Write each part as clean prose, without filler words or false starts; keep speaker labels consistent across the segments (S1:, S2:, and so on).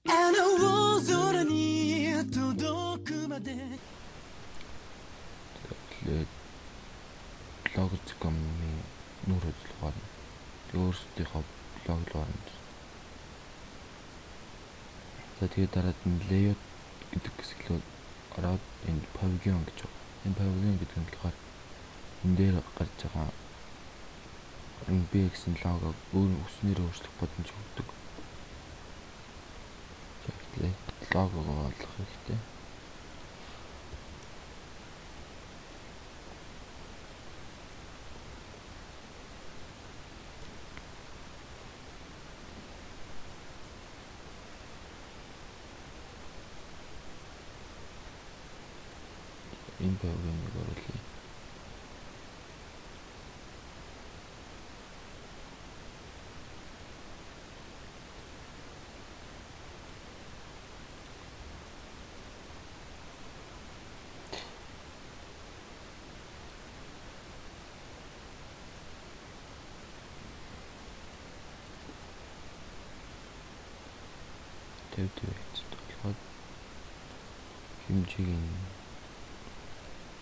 S1: あの大空に届くまで。
S2: Тэгээд blogger.com-ийн нүүр хуудас руу гарна. Тэгээ өөрсдийнхөө блог руу орно. За, тэгээд дараад нь layout гэдэг хэсэг рүү ороод энд pavilion гэж байна. Энэ pavilion гэдэг нь болохоор энэ дээр гарч байгаа энэ B гэсэн лого өөр үснээр өөрчлөх боломж өгдөг. За, тэгэхээр логогоо олох хэрэгтэй. Энэ pavilion-ыг оруулъя. 50 50 болгоод хэмжээг нь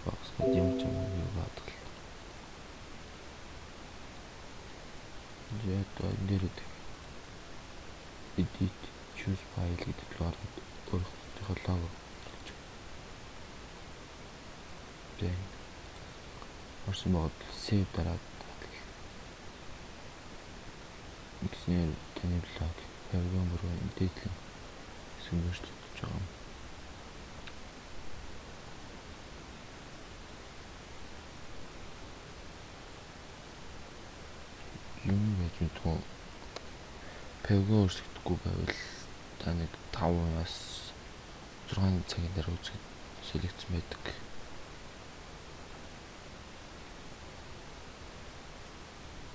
S2: багасгаад юм ч юм уу хадгал. Тэгээд энэ дээр edit, choose file гэдэг рүү ороод өөрийнхөө лого оруулж. Тэгээд орсон богод save дараад ингэснээр таны блог pavilion руу дээдлэн хэсэг нь өөрчлөгдөж байгаа юм. Юм байж мэдгүй, pavilion өөрчлөгдөхгүй байвал та нэг 5-аас 6 цагийн дараа үзэхэд солигдсон байдаг.